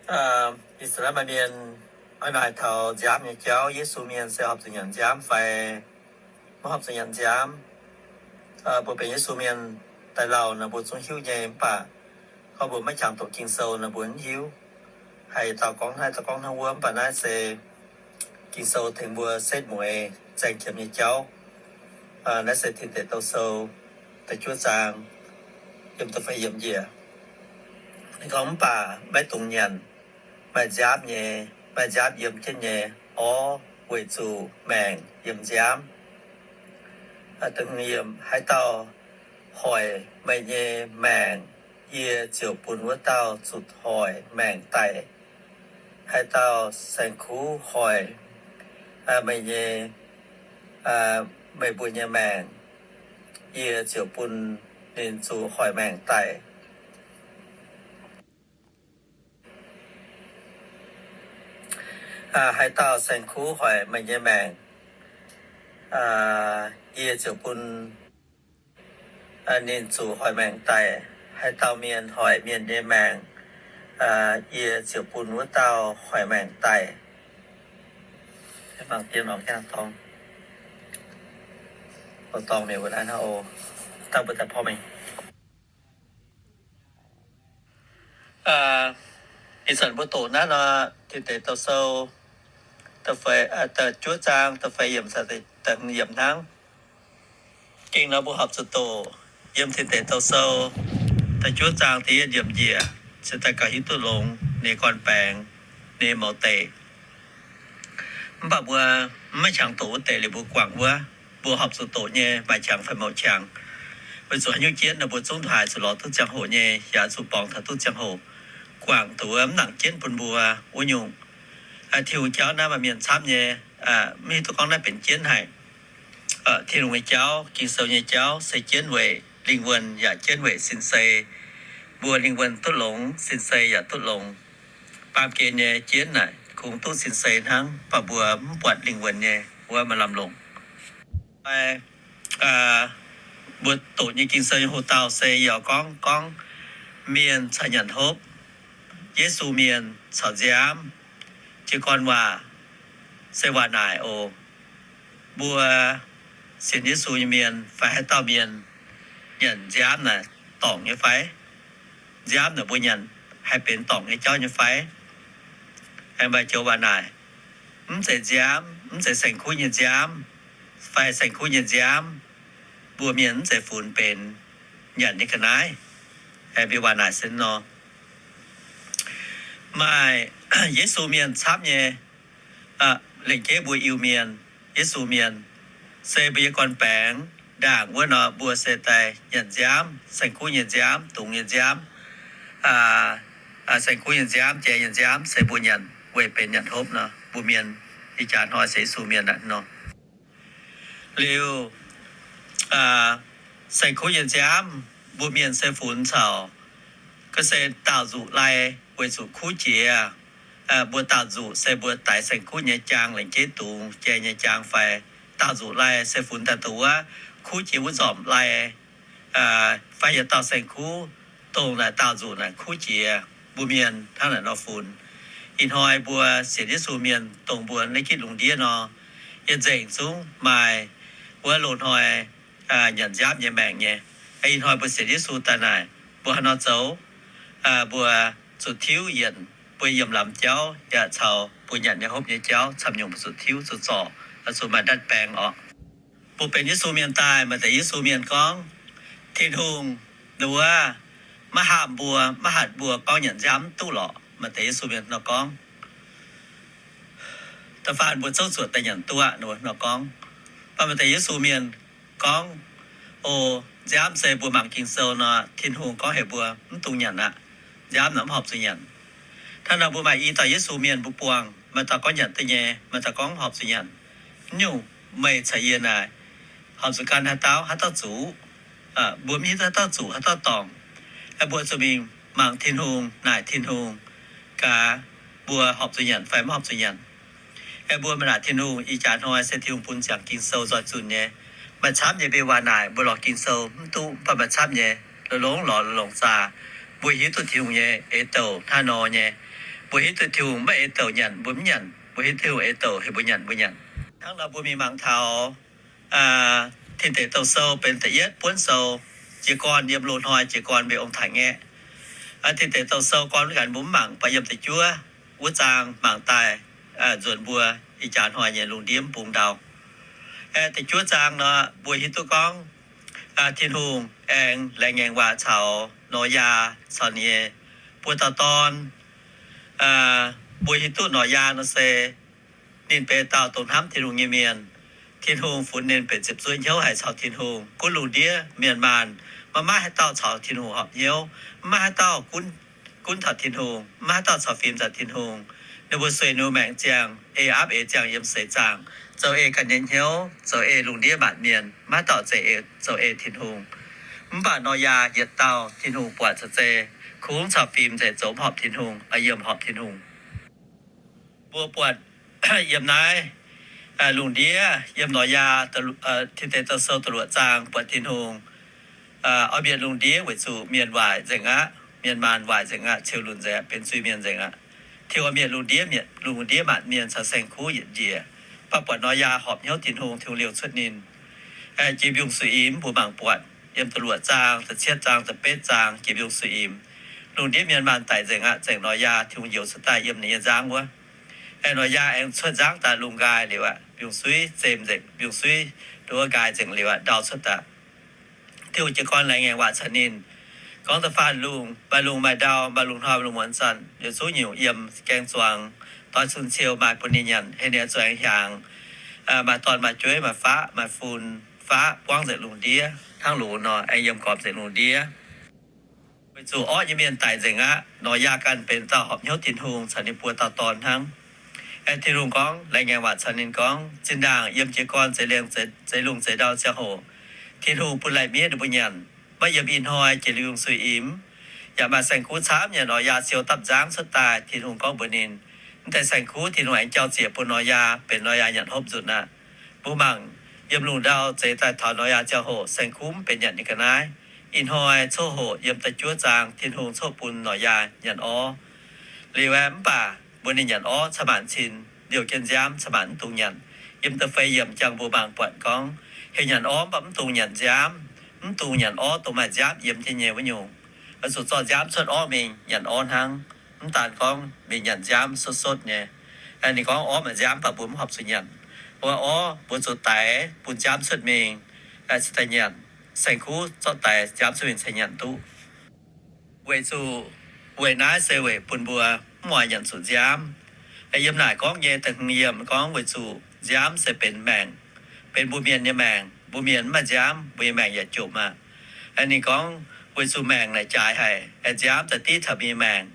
I^saa^laa^en maaih mienh oix naaic taux nziaamv nyei jauv, Yesu mienh se horpc zuqc nyanc nziaamv fai maiv horpc zuqc nyanc nziaamv. Mbuo benx Yesu mienh daaih lauh nor mbuo zungv hiuv nyei, mv baac gorngv mbuo maiv jangx doqc Ging-Sou nor mbuo mv hiuv. Haaix dauh gorngv naaiv, dauh gorngv hnangv wuov, mv baac naaiv se Ging-Sou tengx mbuo setv mueiz zaeng qiemx nyei jauv. Naaiv se Tin Deic Douh Sou da'juov zaang yiem da'feix yiemc njiec. Ninh gorngv, mv baac maiv dungx nyanc maaih nziaamv nyei, maaih nziaamv yiem jienv nyei orv, weic zuqc maengc yiem nziaamv. Haaix dauh hoic meih nyei maengc, yie ziouc bun wuov dauh zuqc hoic maengc daic. Haaix dauh saeng-kuv hoic meih nyei, meih mbuo nyei maengc, yie ziouc bun ninh zuqc hoic maengc daic. Haaix dauh saeng-kuv hoic meih nyei maengc, yie ziouc bun ninh zuqc hoic maengc daic. Haaix dauh mienh hoic mienh nyei maengc, yie ziouc bun wuov dauh hoic maengc daic. Ih zanc mbuo doqc naaiv nor, Tin Deic Douh Sou da'juov zaang da'feix yiemc, yiemc hnangv. Gengh nor mbuo horpc zuqc doqc yiem Tin Deic Douh Sou da'juov zaang da'yietv yiemc njiec, cingx daaih gauh hiuv duqv longx ninh gorn-baengx, ninh mouz deic. Mv baac mbuo maiv qangx doqc wuov deix liuz mbuo guangc wuov, mbuo horpc zuqc doqc nyei, maaih qangx fai mouc qangx. Weic zuqc haaix nyungc jienv nor mbuo zungv haiz zuqc lorz duqv ziangh hoc nyei, yaac zuqc borngz taux duqv ziangh hoc. Guangc doqc wuov mv nangc jienv bun mbuo wuov nyungc. Tin-Hungh jauv naaiv maaih mienh camv nyei, mv hiuv duqv gorngv naaiv benx jienv haic. Tin-Hungh nyei jauv, Ging-Sou nyei jauv se jienv weic lingh wuonh yaac jienv weic sin-sei. Mbuo lingh wuonh duqv longx, sin-sei yaac duqv longx. Baamh gen nyei jienv naaic kungx duqv sin-sei hnangv, mv baac mbuo mv buatc lingh wuonh nyei wuov maaih lamh longc. Mbuo doqc nyei Ging-Sou nyei hoc-dauh se yaac gorngv, gorngv mienh caux nyanc hopv, Yesu mienh caux nziaamv. Jiez gorn waac se waac naaic oc. Mbuo sienx Yesu nyei mienh fai haaix dauh mienh nyanc nziaamv naaic dorngc nyei fai? Nziaamv naaic mbuo nyanc haih benx dorngc nyei jauv nyei fai? Aengx maaih joux waac naaic, mv zeiz nziaamv, mv zeiz saeng-kuv nyei nziaamv fai saeng-kuv nyei nziaamv, mbuo mienh mv zeiz funx benx nyanc nyei ga'naaiv. Aengx mbuo waac naaic se nor, maaih Yesu mienh camv nyei, lengc jeiv mbuo Iu-Mienh, Yesu mienh, se mbuo nyei gorn-baengx ndaangc wuov nor, mbuo se daaih nyanc nziaamv, saeng-kuv nyei nziaamv, dungz nyei nziaamv, saeng-kuv nyei nziaamv, jai nyei nziaamv, se mbuo nyanc weic benx nyanc hopv nor. Mbuo mienh ih jaax hnoi se Yesu mienh aqv nor. Liuz, saeng-kuv nyei nziaamv mbuo mienh se funx caux, ga'se daauh nzuqc lai weic zuqc kuv jiex. Mbuo daauh nzuqc se mbuo daix saeng-kuv nyei jaang, lengc jeiv dungz jai nyei jaang fai daauh nzuqc lai se funx daaih dongh wuov kuv jiex wuov nzormc lai, fai yietc dauh saeng-kuv dongh naaic daauh nzuqc naaic kuv jiex. Mbuo mienh hnangv naaic nor funx. Ih hnoi mbuo sienx Yesu mienh dongh mbuo naaiv gitv lungh ndiev nor, yie nzengc zungv maaih wuov loz-hnoi nyanc nziaamv nyei maengc nyei. Ih hnoi mbuo sienx Yesu daaih naaic, mbuo haaix nor zoux? Mbuo zuqc tiuv yienc mbuo yiem lamz jauv yaac caux mbuo nyanc nyei hopv nyei jauv camv nyungc mbuo zuqc tiuv zuqc zorc, zuqc maaih ndatv baeng orqc. Mbuo benx Yesu mienh daaih, maaih deix Yesu mienh gorngv, Tin-Hungh wuov maiv haamh mbuo, maiv hatc mbuo gorngv nyanc nziaamv mv duqv lorqc. Maaih deix Yesu mienh nor gorngv, da'faanh mbuo zouv zuoqc daaih nyanc duqv aqv nor gorngv. Mv baac maaih deix Yesu mienh gorngv, o, nziaamv se mbuo mangc Ging-Sou nor, Tin-Hungh gorngv heuc mbuo mv dungx nyanc aqv. Nziaamv naaic mv horpc zuqc nyanc. Hnangv nor mbuo maaih i dauh Yesu mienh mbuo buangh, maaih dauh gorngv nyanc duqv nyei, maaih dauh gorngv mv horpc zuqc nyanc. Nyungc meih caux yie naaic, horpc zuqc gan haaix dauh, haaix dauh zuqc? Mbuo mv hiuv duqv haaix dauh zuqc, haaix dauh dorngc. Mbuo zuqc mingh mangc Tin-Hungh, naaic Tin-Hungh gaax mbuo horpc zuqc nyanc fai mv horpc zuqc nyanc. Mbuo maaih naaic Tin-Hungh ih jaax hnoi se Tin-Hungh bun ziangx Ging-Sou nzoih zunh nyei. Maaih camv nyei mbuo waac naaic mbuo lorz Ging-Sou mv duqv, mv baac maaih camv nyei longx-longx lorz longx-lorz zaah, mbuo hiuv duqv Tin-Hungh nyei eix douc hnangv nor nyei. Mbuo hiuv duqv Tin-Hungh maiv ei douc nyanc, mbuo mv nyanc. Mbuo hiuv Tin-Hungh ei douc, heuc mbuo nyanc, mbuo nyanc. Hnangv nor mbuo mingh mangc taux Tin Deic Douh Sou benx da'yietv buonv sou, jiez gorn yiem loz-hnoi jiez gorn mbenc ong-taaix ngaeqv. Tin Deic Douh Sou gorn mv ganx mbuo mv mangc, baac yiem da'juov wuov zaang mangc daaih nzuonx mbuo ih jaax hnoi nyei lungh ndiev mv bung ndau. Da'juov zaang nor mbuo hiuv duqv gorngv Tin-Hungh aengx laengz ngaengc waac caux Noyaa caux ninh nyei buo dauh dorn. Mbuo hiuv duqv Noyaa nor se ninh benx dauh dongh hnamv Tin-Hungh nyei mienh. Tin-Hungh funx ninh benx ziepc zuoqv hnyouv haic caux Tin-Hungh. Gunv lungh ndiev mienh maanh, maiv maaih haaix dauh caux Tin-Hungh horpc hnyouv, maiv maaih haaix dauh gunv, gunv taux Tin-Hungh, maiv maaih haaix dauh caux fim taux Tin-Hungh. Ninh mbuo sueih ninh mbuo maengc ziangh, ei aapv ei ziangh yiem seix zaangc, zoux ei ganh nyei hnyouv, zoux ei lungh ndiev maanc mienh, maiv maaih dauh zoux ei, zoux ei Tin-Hungh. Mv baac Noyaa yietc dauh Tin-Hungh buatc caux zei, kungx caux fim nzengc zoux mv horpc Tin-Hungh, oix yiem horpc Tin-Hungh. Mbuo buatc yiem naaiv lungh ndiev, yiem Noyaa, Tin Deic Douh Sou da'luoqc zaang buatc Tin-Hungh oix mietc lungh ndiev weic zuqc mienh waaic nzengc aqv, mienh maanh waaic nzengc aqv, ceux lunc nzengc aqv, benx zuiz-mienh nzengc aqv. Tin-Hungh oix mietc lungh ndiev, mietc lungh ndiev maanc mienh caux saeng-kuv yietc njiec. Mv baac buatc Noyaa horpc hnyouv Tin-Hungh, Tin-Hungh liouh cuotv ninh. Jiex mbiungc suiv-imx mbuo mangc buatc yiem da'luoqc zaang, da'cietv zaang, da'betv zaang, jiex mbiungc suiv-imx, lungh ndiev mienh maanh daic nzengc aqv, zengc Noyaa, Tin-Hungh youx cuotv daaih yiem ninh nyei nzangv wuov. Aengx Noyaa aengx cuotv nzangv daaih lungh nqaai liuz aqv, mbiungc suiv zemh nzengc, mbiungc suiv nduov nqaai nzengc liuz aqv, ndau cuotv daaih. Tin-Hungh jiez gorn laengz ngaengc waac caux ninh, gorngv da'faanh lungh, maaih lungh maaih ndau, maaih lungh hnoi, maaih lungh muonz zanc, yietc zungv nyungc yiem gaeng-zuangx doix cun ciou maaih bun ninh nyanc, heh ninh zuqc aengx hiaangx, maaih dorn maaih jueiv, maaih faqv maaih fun, faqv buangv nzengc lungh ndiev hnangv loz nor, aengx yiem gormx nzengc lungh ndiev. Weic zuqc orqv nyei mienh daic nzengc aqv, Noyaa ganh benx dauh horpc hnyouv Tin-Hungh caux ninh buo dauh dorn hnangv. Aengx Tin-Hungh gorngv, laengz ngaengc waac caux ninh gorngv, zinh ndaangc yiem jiez gorn zeix liangx, zeix lungh zeix ndau ziangh hoc, Tin-Hungh bun lai-miev ninh mbuo nyanc. Maiv yiem ih hnoi jiex liuz suiv-imx, yaac maaih saeng-kuv camv nyei, Noyaa siou dapv nzangv cuotv daaih. Tin-Hungh gorngv mbuox ninh, mv deix saeng-kuv Tin-Hungh aengx jauv zieqc bun Noyaa, benx Noyaa nyanc hopv nzunc aqv. Mbuo mangc yiem lungh ndau zeix daaih taux Noyaa ziangh hoc, saeng-kuv mv benx nyanc nyei ga'naaiv. Ih hnoi coqv hoqc yiem da'juov zaang, Tin-Hungh coqv bun Noyaa nyanc orv. Liuz aeqv, mv baac mbuox ninh nyanc orv ca'maanc cin, liouh jienv nziaamv ca'maanc mv dungx nyanc. Yiem da'feix yiemc jangx mbuo mangc buatc gorngv, heuc nyanc orv mv baac mv dungx nyanc nziaamv, mv dungx nyanc orv dongh maaih nziaamv yiem jienv nyei wuov nyungc. Oix zuqc zorqv nziaamv cuotv orv mingh nyanc orv hnangv. Mv daan gorngv mingh nyanc nziaamv sotv-sotv nyei. Ninh gorngv orv maaih nziaamv baac mbuo mv horpc zuqc nyanc. Mbuo orv mbuo zuqc daix bun nziaamv cuotv mingh cingx daaih nyanc. Saeng-kuv zorqv daix nziaamv cuotv mingh cingx nyanc duqv. Weic zuqc weic naaiv se weic bun mbuo mv oix nyanc zuqc nziaamv. Yiem naaic gorngv nyei da'hmz yiemc gorngv weic zuqc nziaamv se benx maengc, benx mbuo mienh nyei maengc. Mbuo mienh mv maaih nziaamv, mbuo nyei maengc yaac jomc aqv. Ninh gorngv weic zuqc maengc naaic jaaix haic, nziaamv da'div taux mbuo nyei maengc.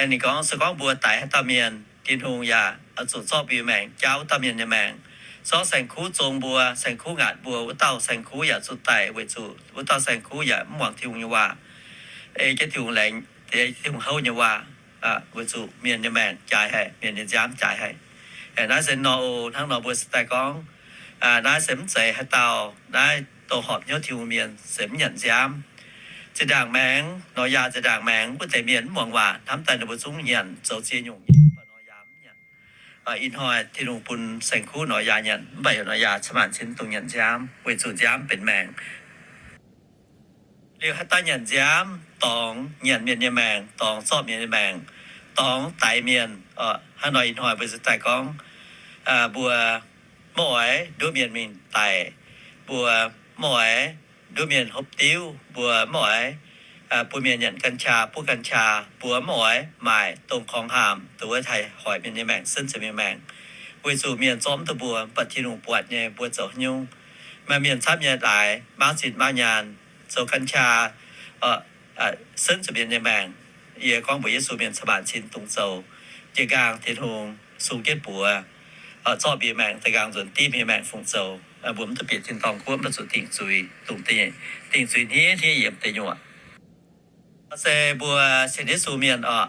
Ninh gorngv se gorngv mbuo daix haaix dauh mienh, Tin-Hungh yaac oix zuqc zorqv mbuo nyei maengc jaauv wuov dauh mienh nyei maengc. Zorqv saeng-kuv zong mbuo, saeng-kuv ngaatc mbuo, wuov dauh saeng-kuv yaac zuqc daic weic zuqc wuov dauh saeng-kuv yaac mv muangx Tin-Hungh nyei waac, ei jienv Tin-Hungh laengz, ei jienv Tin-Hungh houv nyei waac, weic zuqc mienh nyei maengc jaaix haic, mienh nyei nziaamv jaaix haic. Naaiv se nor oc. Hnangv nor mbuo se daaih gorngv, naaiv se mv zeiz haaix dauh, naaiv dongh horpc hnyouv Tin-Hungh mienh se mv nyanc nziaamv. Zinh ndaangc maengx, Noyaa zinh ndaangc maengx, wuov deix mienh mv muangx waac hnamv daaih ninh mbuo zungv nyanc zoux ziex nyungc nyei, mv baac Noyaa mv nyanc. Ih hnoi Tin-Hungh bun saeng-kuv Noyaa nyanc, mv baac Noyaa ca'maanc cin dongh nyanc nziaamv weic zuqc nziaamv benx maengc. Liuz haaix dauh nyanc nziaamv, dorngx nyanc mienh nyei maengc, dorngx zorqv mienh nyei maengc, dorngx daix mienh. Hnangv nor ih hnoi mbuo se daaih gorngv, mbuo mv oix nduov mienh mingh daic, mbuo mv oix nduov mienh hopv diuv, mbuo mv oix bun mienh nyanc กัญชา, buov กัญชา, mbuo mv oix maaic dongh korngx haamc, dongh wuov haih hoic mienh nyei maengc, senv zuqc mienh maengc. Weic zuqc mienh zorqv mv duqv mbuo, mv baac Tin-Hungh buatc nyei mbuo zoux haaix nyungc. Maaih mienh camv nyei daaix mangv zinh mangv nyaanh, zoux กัญชา, senv zuqc mienh nyei maengc. Yie gorngv mbuox Yesu mienh ca'maanc cin dungx zoux. Jiez nqaang Tin-Hungh sung jienv buoz, zorqv mbuo nyei maengc, da'nqaang nzuonx div mbuo nyei maengc fungc zoux. Mbuo mv duqv bieqc tin-dorngh guoqv, mv duqv zuqc dingc zuiz, dungx dingc zuiz hniev hniev yiem deic nyuoqc. Se mbuo sienx Yesu mienh oc,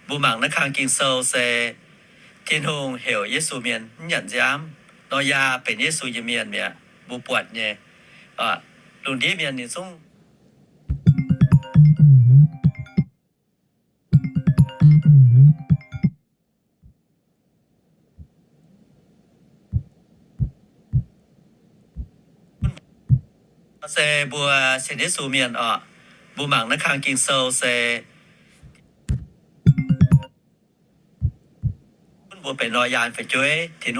mbuo mangc naaiv kang Ging-Sou se Tin-Hungh heuc Yesu mienh mv nyanc nziaamv. Noyaa benx Yesu nyei mienh mi'aqv, mbuo buatc nyei. Lungh ndiev mienh ninh zungv Se mbuo sienx Yesu mienh oc, mbuo mangc naaiv kang Ging-Sou se gunv mbuo benx nor yaanh fu'jueiv, Tin-Hungh